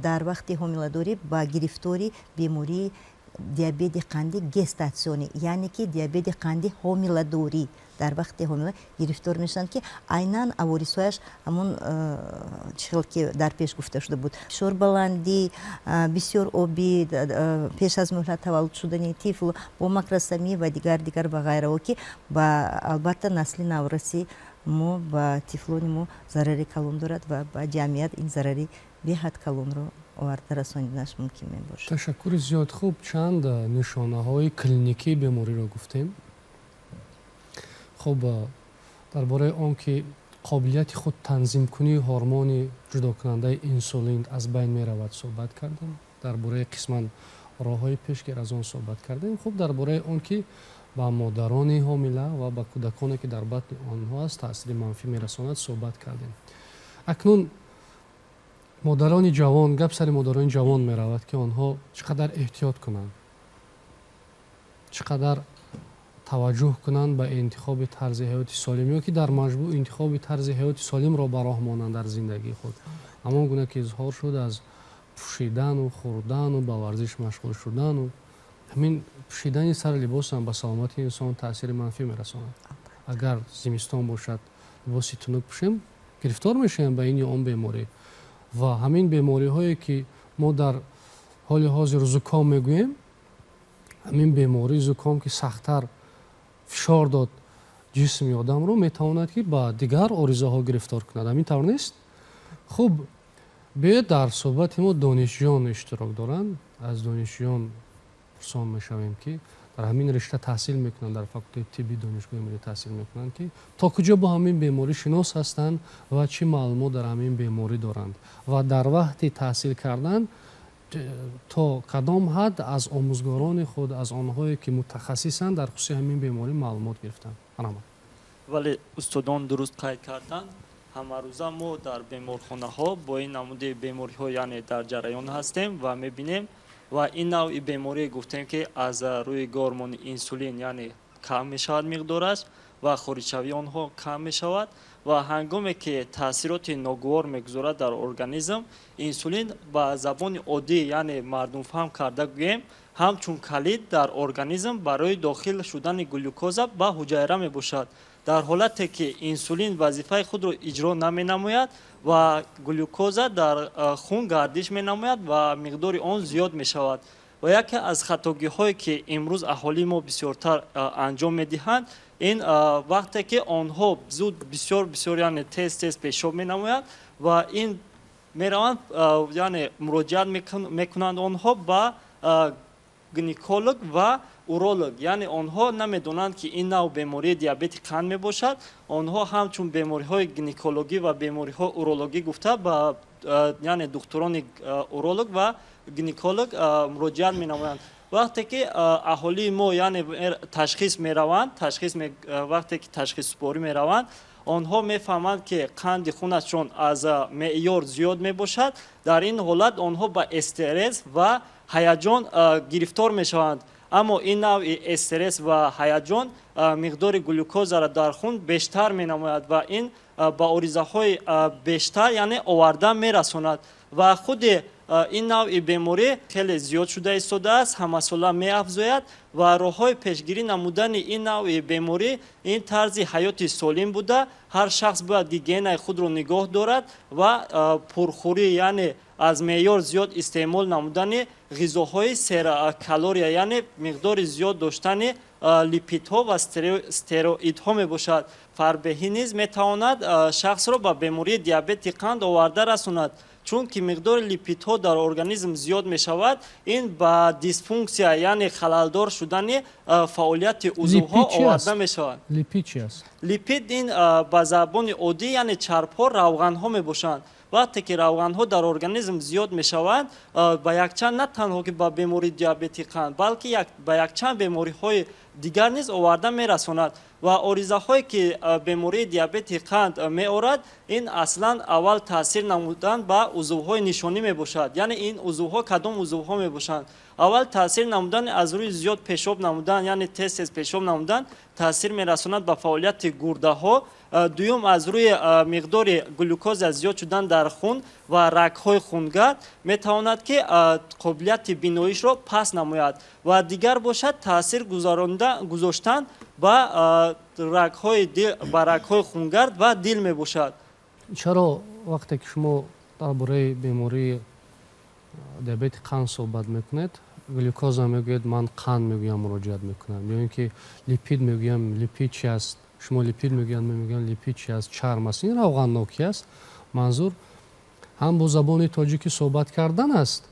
дар вақти ҳомиладорӣ ба гирифтори бемории диабети қанди гестатсионӣ, яъне ки диабети қанди ҳомиладорӣ, дар вақти ҳомила гирифтор мешаванд, ки айнан аворисҳояш ҳамон чӣ хел ки дар пеш гуфта шуда буд: фишорбаландӣ, бисёр обӣ, пеш аз муҳлат таваллуд шудани тифл бо макросомия ва дигар, дигар ва ғайраҳо, ки ба албатта насли навраси мо, ба тифлони мо зарари калон дорад ва ба ҷамъият ин зарари беҳад калонро оварда расониданаш мумкин мебошад. Ташаккури зиёд. Хуб, чанд нишонаҳои клиникии бемориро гуфтем. Хуб, дар бораи он ки қобилияти худ танзимкунии ҳормони ҷудокунандаи инсулин аз байн меравад, суҳбат кардем. Дар бораи қисман роҳҳои пешгир аз он суҳбат кардем. Хуб, дар бораи он ки ба модарони ҳомила ва ба кӯдаконе, ки дар батни онҳо аст, таъсири манфӣ мерасонад, суҳбат кардем. Акнун Модарони ҷавон, гап сари модарони ҷавон меравад, ки онҳо чӣ қадар эҳтиёт кунанд, чӣ қадар таваҷҷӯҳ кунанд ба интихоби тарзи ҳаёти солим ё ки дар маҷмӯъ интихоби тарзи ҳаёти солимро ба роҳ монанд дар зиндагии худ, ҳамон гуна ки изҳор шуд, аз пӯшидану хӯрдану ба варзиш машғул шудану ҳамин пӯшидани сари либосам ба саломатии инсон таъсири манфӣ мерасонад. Агар зимистон бошад, либоси тунук пӯшем, гирифтор мешавем ба ин ё он беморӣ. Ва ҳамин бемориҳое, ки мо дар ҳоли ҳозир зуком мегӯем, ҳамин бемории зуком, ки сахттар фишор дод ҷисми одамро, метавонад, ки ба дигар оризаҳо гирифтор кунад. Ҳамин тавр нест? Хуб, биёед, дар суҳбати мо донишҷӯён иштирок доранд. Аз донишҷӯён пурсон мешавем, ки дар ҳамин ришта таҳсил мекунанд, дар факултети тибби Донишгоҳи миллӣ таҳсил мекунанд, ки то куҷо бо ҳамин беморӣ шинос ҳастанд ва чӣ маълумот дар ҳамин беморӣ доранд ва дар вақти таҳсил кардан то кадом ҳад аз омӯзгорони худ, аз онҳое, ки мутахассисанд дар хусуси ҳамин беморӣ, маълумот гирифтанд. Марҳамат. Вале, устодон дуруст қайд карданд. Ҳамарӯза мо дар беморхонаҳо бо ин намуди бемориҳо, яъне, дар ҷараён ҳастем ва мебинем. Ва ин навъи беморӣ, гуфтем, ки аз рӯи гормони инсулин, яъне, кам мешавад миқдораш ва хориҷшавии онҳо кам мешавад. Ва ҳангоме ки таъсироти ногувор мегузорад дар организм, инсулин, ба забони оддӣ, яъне мардумфаҳм карда гӯем, ҳамчун калид дар организм барои дохил шудани глюкоза ба ҳуҷайра мебошад. Дар ҳолате ки инсулин вазифаи худро иҷро наменамояд ва глюкоза дар хун гардиш менамояд ва миқдори он зиёд мешавад. Ва яке аз хатогиҳое, ки имрӯз аҳолии мо бисёртар анҷом медиҳанд, ин вақте ки онҳо зуд, бисёр бисёр, яъне тез тез пешоб менамоянд ва ин мераванд, яъне муроҷиат мекунанд онҳо ба гинеколог ва уролог. Яъне онҳо намедонанд, ки ин навъ бемории диабети қанд мебошад. Онҳо ҳамчун бемориҳои гинекологӣ ва бемориҳои урологӣ гуфта ба, яъне, духтурони уролог ва гинеколог муроҷиат менамоянд. Вақте ки аҳолии мо, яъне, ташхис мераванд, ташхис, вақте ки ташхиссупорӣ мераванд, онҳо мефаҳманд, ки қанди хунашон аз меъёр зиёд мебошад. Дар ин ҳолат онҳо ба стресс ва ҳаяҷон гирифтор мешаванд. Аммо ин навъи стресс ва ҳаяҷон миқдори глюкозаро дар хун бештар менамояд ва ин ба оризаҳои бештар, яъне, оварда мерасонад. Ва худи ин навъи беморӣ хеле зиёд шуда истодааст, ҳамасола меафзояд. Ва роҳҳои пешгирӣ намудани ин навъи беморӣ ин тарзи ҳаёти солим буда, ҳар шахс бояд гигиенаи худро нигоҳ дорад ва пурхӯрӣ, яъне аз меъёр зиёд истеъмол намудани ғизоҳои серкалория, яъне миқдори зиёд доштани липидҳо ва стероидҳо мебошад. Фарбеҳӣ низ метавонад шахсро ба бемории диабети қанд оварда расонад, чунки миқдори липидҳо дар организм зиёд мешавад. Ин ба дисфунксия, яъне халалдор шудани фаъолияти узвҳо оварда мешавад. Липид чи аст? Липид ин ба забони оддӣ, яъне чарбҳо, равғанҳо мебошанд. Вақте ки равғанҳо дар организм зиёд мешаванд, ба якчанд, на танҳо ки ба бемории диабети қанд, балки ба якчанд бемориҳои дигар низ оварда мерасонад. Ва оризаҳое, ки бемории диабети қанд меорад, ин аслан аввал таъсир намудан ба узвҳои нишонӣ мебошад. Яъне ин узвҳо кадом узвҳо мебошанд? Аввал таъсир намудани аз рӯи зиёд пешоб намудан, яъне тез тез пешоб намудан, таъсир мерасонад ба фаъолияти гурдаҳо. Дуюм, аз рӯи миқдори глюкоза зиёд шудан дар хун ва рагҳои хунгард метавонад, ки қобилияти биноишро паст намояд. Ва дигар бошад, таъсир гузоштан ба рагҳои дил, ба рагҳои хунгард ва дил мебошад. Чаро вақте ки шумо дар бораи бемории диабети қанд суҳбат мекунед, глюкоза мегӯед, ман қанд мегӯям, муроҷиат мекунам, ё ин ки липид мегӯям, липид чи аст? Шумо липид мегӯянд, ман мегӯям, липид чи аст? Чарм аст, ин равғаннокӣ аст. Манзур ҳам бо забони тоҷикӣ суҳбат кардан аст,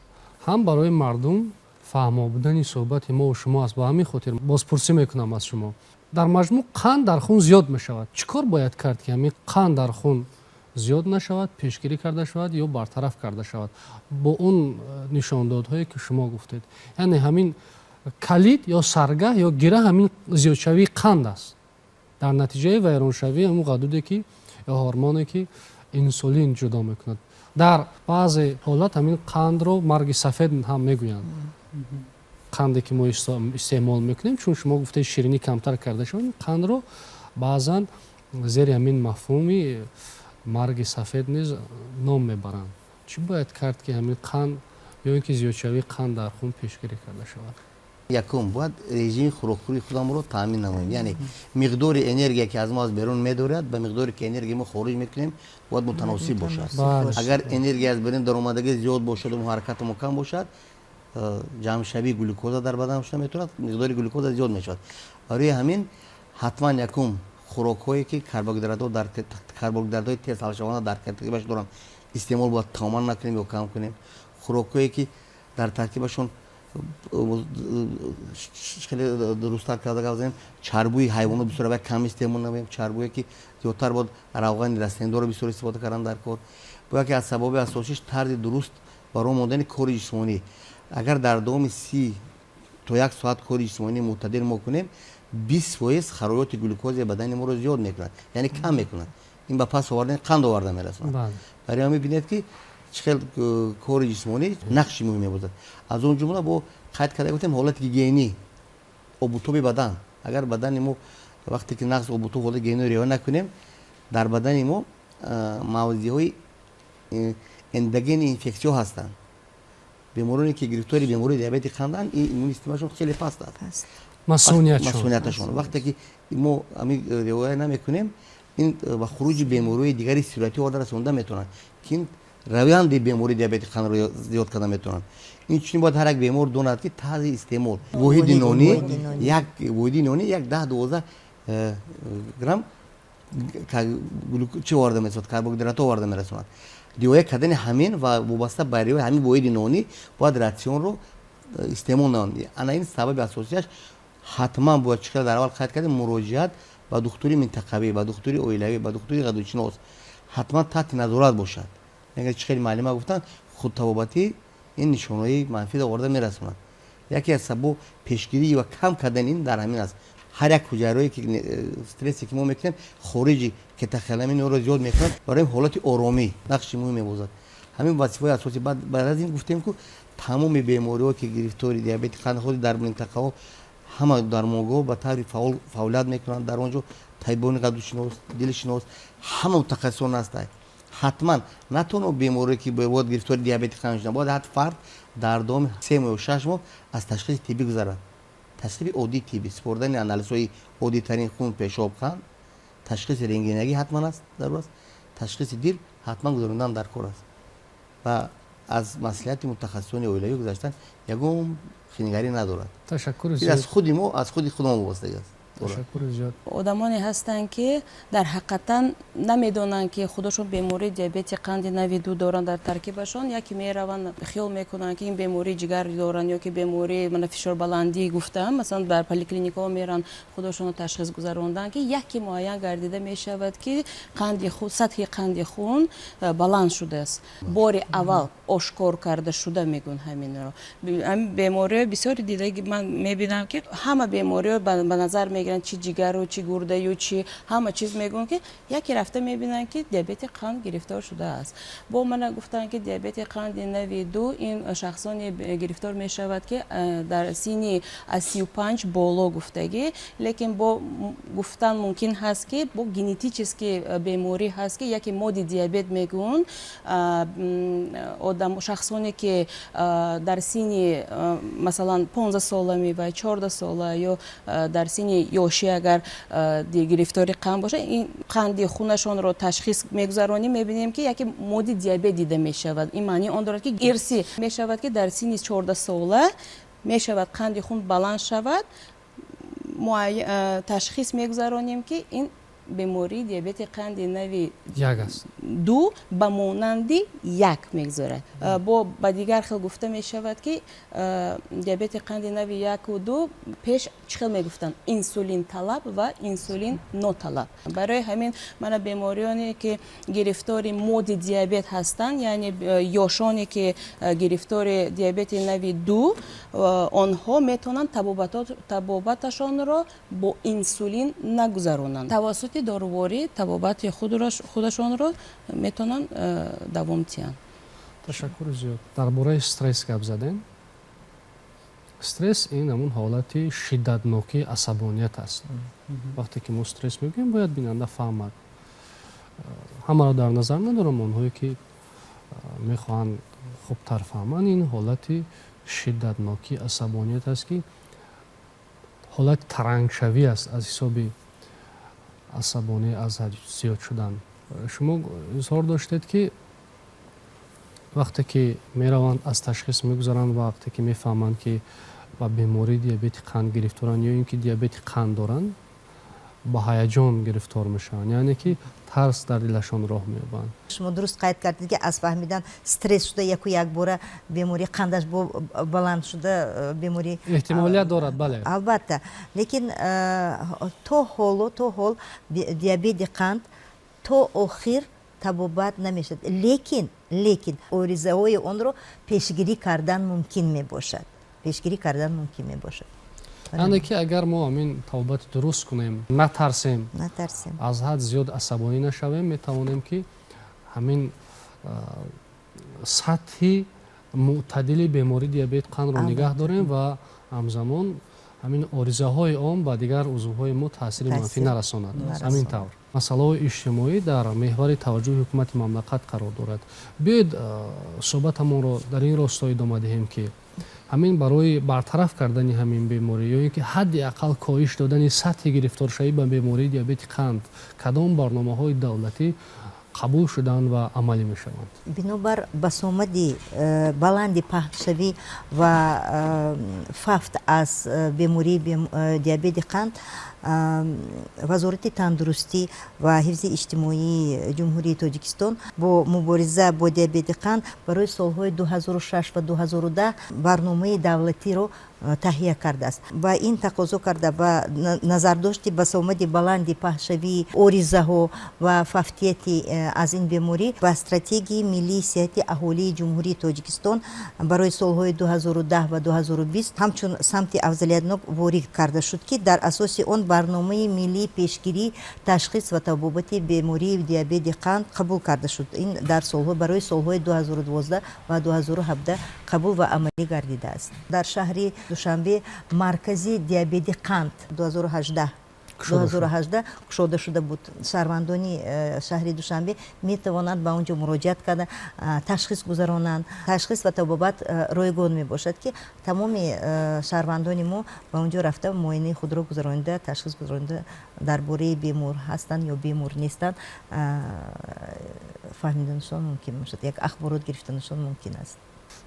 ҳам барои мардум фаҳмо будани суҳбати мо шумо аст. Ба ҳамин хотир бозпурсӣ мекунам аз шумо: дар маҷмӯъ қанд дар хун зиёд мешавад, чӣ кор бояд кард, ки ҳамин қанд дар хун зиёд нашавад, пешгирӣ карда шавад ё бартараф карда шавад бо он нишондодҳое, ки шумо гуфтед? Яъне ҳамин калид ё саргаҳ ё гира ҳамин зиёдшавии қанд аст дар натиҷаи вайроншавии ҳамун ғадуде, ки ё ҳормоне, ки инсулин ҷудо мекунад. Дар баъзе ҳолат ҳамин қандро марги сафед ҳам мегӯянд, қанде ки мо истеъмол мекунем, чун шумо гуфтед, ширинӣ камтар карда шавад, қандро баъзан зери ҳамин мафҳуми марги сафед низ ном мебаранд. Чӣ бояд кард, ки ҳамин қанд ё ин ки зиёдшавии қанд дар хун пешгирӣ карда шавад? Якум, бояд режими хӯрокхӯрии худамонро таъмин намоем, яъне миқдори энергия, ки аз мо аз берун медорад, ба миқдоре ки энергия мо хориҷ мекунем, бояд мутаносиб бошад. Агар энергия аз берун даромадагӣ зиёд бошаду ҳаракати мо кам бошад, ҷамъшавии глюкоза дар бадан шуда метавонад, миқдори глюкоза зиёд мешавад. Барои ҳамин ҳатман якум, хӯрокҳое ки карбогидратҳои тез ҳалшаванда дар таркибаш доранд, истеъмол бояд тамоман накунем ё кам кунем. Хӯрокҳое ки дар таркибашон, хеле дурусттар карда гап занем, чарбуи ҳайвонот бисёр бояд кам истеъмол намоем, чарбуе ки зиёдтар бояд равғани растанидорро бисёр истифода кардан дар кор. Бояд ки аз сабаби асосиш тарзи дуруст барои мондани кори ҷисмонӣ. Агар дар давоми 30 то як соат кори ҷисмонӣ мӯътадил мо кунем, 20% хароҷоти глюкозаи бадани моро зиёд мекунад, яъне кам мекунад. Ин ба пас овардани қанд оварда мерасонад. Барои ҳамин бинед, ки чӣ хел кори ҷисмонӣ нақши муҳим мебозад. Аз он ҷумла бо қайд карда гуфтем, ҳолати гигиенӣ, обутоби бадан. Агар бадани мо вақте ки нақс обутоб, ҳолати гигиениро риоя накунем, дар бадани мо мавзеъҳои эндогени инфексиё ҳастанд. Бемороне ки гирифтори бемории диабети қанданд, ин иммунии системашон хеле паст аст. Масуниятшон. Вақте ки мо ами риоя намекунем, ин ба хуруҷи бемориҳои дигари сироятӣ оварда расонда метавонад, ки ин раванди бемории диабети қандро зиёд карда метавонад. Инчунин бояд ҳар як бемор донад, ки тарзи истеъмол воҳиди нонӣ, як воҳиди нонӣ як 10-12 грамм чӣ оварда мерасонад? Карбогидратҳо оварда мерасонад. Риоя кардани ҳамин ва вобаста ба риояи ҳамин воҳиди нонӣ бояд ратсионро истеъмол намояд. Ана ин сабаби асосияш. Ҳатман бояд, чӣ дар аввал қайд кардем, муроҷиат ба духтури минтақавӣ, ба духтури оилавӣ, ба духтури ғадудшинос ҳатман таҳти назорат бошад. Чӣ хеле муаллима гуфтанд, худтабобатӣ ин нишонаҳои манфиро оварда мерасонад. Яке аз сабаб пешгирӣ ва кам кардани ин дар ҳамин аст. Ҳар як ҳуҷайраое ки стрессе ки мо мекунем, хориҷи катехоламинро зиёд мекунад. Барои ҳолати оромӣ нақши муҳим мебозад ҳамин вазифаҳои асосӣ. Баъд аз ин гуфтем, ку тамоми бемориҳо, ки гирифтори диабети қанд, худи дар минтақаҳо ҳама дармонгоҳ ба таври фаъол фаъолият мекунанд. Дар он ҷо табибони ғадудшинос, дилшинос, ҳама мутахассисон ҳастанд. Ҳатман на танҳо беморе ки бояд гирифтори диабети қанд шудан, бояд ҳат фард дар давоми 3 моҳ ё 6 моҳ аз ташхиси тиббӣ гузарад. Ташхиси оддии тиббӣ, супоридани анализҳои оддитарин: хун, пешоб, қанд, ташхиси рентгенагӣ ҳатман аст, зарур аст, ташхиси дил ҳатман гузарондан дар кор аст ва аз маслиҳати мутахассисони оилавӣ гузаштан ягон хинигарӣ надорад. Ташаккури. Аз худи мо, аз худи худамон вобастагӣ аст. Ташаккури зиёд. Одамоне ҳастанд, ки дар ҳақиқатан намедонанд, ки худашон бемории диабети қанди нави ду доранд дар таркибашон. Яке мераванд, хиёл мекунанд, ки ин бемории ҷигар доранд ё ки бемории мана фишорбаландӣ гуфтаам. Масалан, дар поликлиникаҳо мераванд худашонро ташхис гузаронданд, ки яке муайян гардида мешавад, ки қанди сатҳи қанди хун баланд шудааст. Бори аввал ошкор карда шуда мегӯянд ҳаминро. Ҳамин бемориҳои бисёри дидаги ман мебинам, ки ҳама бемориҳо ба назар мегиранд, чи ҷигару, чи гурдаю, чи ҳама чиз мегӯянд, ки яке рафта мебинанд, ки диабети қанд гирифтор шудааст. Бо мана гуфтанд, ки диабети қанди нави ду ин шахсоне гирифтор мешавад, ки дар синни аз 35 боло гуфтагӣ. Лекин бо гуфтан мумкин ҳаст, ки бо генетически беморӣ ҳаст, ки яке моди диабет мегӯянд. Одам, шахсоне ки дар синни, масалан, 15 сола мева, 14 сола ё дар синни ёшӣ агар гирифтори қанд бошад, ин қанди хунашонро ташхис мегузаронем, мебинем, ки яке моди диабет дида мешавад. Ин маънии он дорад, ки ирсӣ мешавад, ки дар синни 14 сола мешавад қанди хун баланд шавад, ташхис мегузаронем, ки ин бемории диабети қанди нави як аст. Ду ба монанди як мегузарад. Бо ба дигар хел гуфта мешавад, ки диабети қанди нави яку ду пеш чӣ хел мегуфтанд: инсулин талаб ва инсулин ноталаб. Барои ҳамин мана бемориёне ки гирифтори моди диабет ҳастанд, яъне ёшоне ки гирифтори диабети нави ду, онҳо метавонанд табобаташонро бо инсулин нагузаронанд, тавассути Табобати доруворӣ табобати худашонро метавонанд давом диҳанд. Ташаккури зиёд. Дар бораи стресс гап задем. Стресс ин ҳамун ҳолати шиддатнокии асабоният аст. Вақте ки мо стресс мегӯем, бояд бинанда фаҳмад. Ҳамаро дар назар надорам, онҳое ки мехоҳанд хубтар фаҳманд, ин ҳолати шиддатнокии асабоният аст, ки ҳолати тарангшавӣ аст аз ҳисоби асабонӣ аз ҳад зиёд шудан. Шумо изҳор доштед, ки вақте ки мераванд, аз ташхис мегузаранд ва вақте ки мефаҳманд, ки ба бемории диабети қанд гирифторанд ё ин ки диабети қанд доранд, ба ҳаяҷон гирифтор мешаванд, яъне ки тарс дар дилашон роҳ меёбанд. Шумо дуруст қайд кардед, ки аз фаҳмидан стресс шуда, яку якбора бемории қандаш баланд шуда, беморӣ Эҳтимолият дорад, бале. Албатта, лекин то ҳол диабети қанд то охир табобат намешавад, лекин оризаҳои онро пешгирӣ кардан мумкин мебошад, пешгирӣ кардан мумкин мебошад. Яъне ки агар мо ҳамин табобати дуруст кунем, натарсем, натарсем, аз ҳад зиёд асабонӣ нашавем, метавонем, ки ҳамин сатҳи мӯътадили бемории диабет қандро нигаҳ дорем ва ҳамзамон ҳамин оризаҳои он ба дигар узвҳои мо таъсири манфӣ нарасонад. Ҳамин тавр, масъалаҳои иҷтимоӣ дар меҳвари таваҷҷӯҳи ҳукумати мамлакат қарор дорад. Биёед, суҳбатамонро дар ин росто идома диҳем, ки ҳамин барои бартараф кардани ҳамин беморӣ ё ин ки ҳадди ақал коҳиш додани сатҳи гирифторшавӣ ба бемории диабети қанд кадом барномаҳои давлатӣ қабул шуданд ва амалӣ мешаванд? Бинобар басомади баланди паҳншавӣ ва фавт аз бемории диабети қанд, Вазорати тандурустӣ ва ҳифзи иҷтимоии Ҷумҳурии Тоҷикистон бо мубориза бо диабети қанд барои солҳои 2006 ва 2010 барномаи давлатиро таҳия кардааст. Ба ин тақозо карда, ба назардошти басомади баланди паҳншавии оризаҳо ва фавтияти аз ин беморӣ, ба Стратегияи миллии сиҳати аҳолии Ҷумҳурии Тоҷикистон барои солҳои 2010 ва 2020 ҳамчун самти афзалиятнок ворид карда шуд, ки дар асоси он барномаи миллии пешгирӣ, ташхис ва табобати бемории диабети қанд қабул карда шуд. Ин дар солҳо барои солҳои 2012 ва 2017 қабул ва амалӣ гардидааст. Дар шаҳри Душанбе маркази диабети қанд 2018 2018 кушода шуда буд. Шаҳрвандони шаҳри Душанбе метавонанд ба он ҷо муроҷиат карда, ташхис гузаронанд. Ташхис ва табобат ройгон мебошад, ки тамоми шаҳрвандони мо ба он ҷо рафта, муоинаи худро гузаронида, ташхис гузаронида, дар бораи бемор ҳастанд ё бемор нестанд фаҳмиданашон мумкин мебошад, як ахборот гирифтанашон мумкин аст.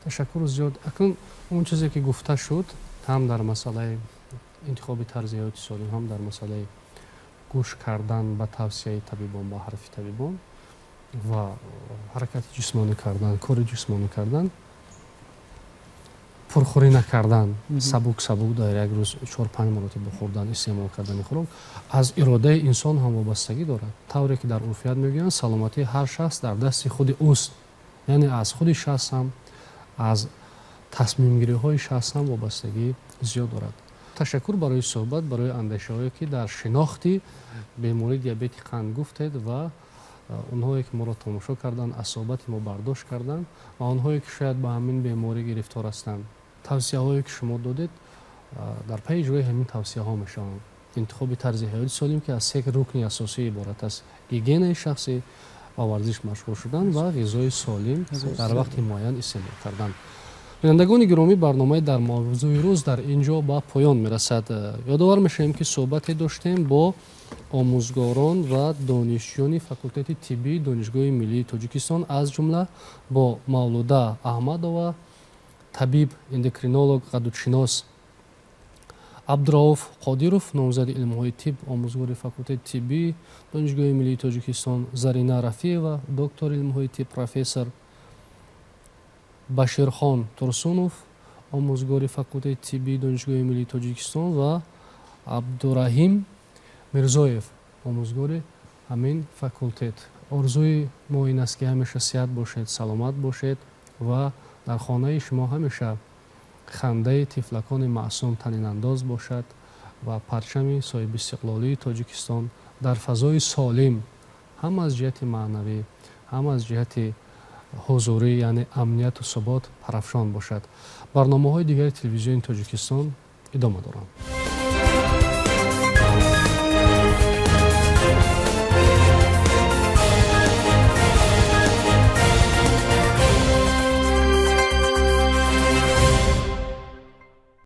Ташаккур зиёд. Акнун он чизе ки гуфта шуд, ҳам дар масъалаи интихоби тарзи ҳаёти солим, ҳам дар масъалаи гӯш кардан ба тавсияи табибон, ба ҳарфи табибон ва ҳаракати ҷисмонӣ кардан, кори ҷисмонӣ кардан, пурхӯрӣ накардан, сабук сабук дар як рӯз 4-5 маротиба хӯрдан, истеъмол кардани хӯрок аз иродаи инсон ҳам вобастагӣ дорад. Тавре ки дар урфият мегӯянд, саломатии ҳар шахс дар дасти худи ӯст, яъне аз худи шахс ҳам, аз тасмимгириҳои шахс ҳам вобастагӣ зиёд дорад. Ташаккур барои суҳбат, барои андешаҳое ки дар шинохти бемории диабети қанд гуфтед ва онҳое ки моро тамошо карданд, аз суҳбати мо бардошт карданд ва онҳое ки шояд ба ҳамин беморӣ гирифтор ҳастанд, тавсияҳое ки шумо додед, дар пайи иҷрои ҳамин тавсияҳо мешаванд. Интихоби тарзи ҳаёти солим, ки аз се рукни асосӣ иборат аст: гигиенаи шахсӣ, ба варзиш машғул шудан ва ғизои солим дар вақти муайян истеъмол кардан. Бинандагони гиромӣ, барномаи «Дар мавзӯи рӯз» дар ин ҷо ба поён мерасад. Ёдовар мешавем, ки суҳбате доштем бо омӯзгорон ва донишҷӯёни факултети тиббии Донишгоҳи миллии Тоҷикистон, аз ҷумла бо Мавлуда Аҳмадова, табиб эндокринолог, ғадудшинос, Абдурауф Қодиров, номзади илмҳои тиб, омӯзгори факултети тиббии Донишгоҳи миллии Тоҷикистон, Зарина Рафиева, доктори илмҳои тиб, профессор, Баширхон Турсунов, омӯзгори факултети тиббии Донишгоҳи миллии Тоҷикистон, ва Абдураҳим Мирзоев, омӯзгори ҳамин факултет. Орзуи мо ин аст, ки ҳамеша сиҳат бошед, саломат бошед ва дар хонаи шумо ҳамеша хандаи тифлакони маъсум танинандоз бошад ва парчами соҳибистиқлолии Тоҷикистон Дар фазои солим, ҳам аз ҷиҳати маънавӣ, ҳам аз ҷиҳати ҳузурӣ, яъне амнияту субот парафшон бошад. Барномаҳои дигари Телевизиони Тоҷикистон идома доранд.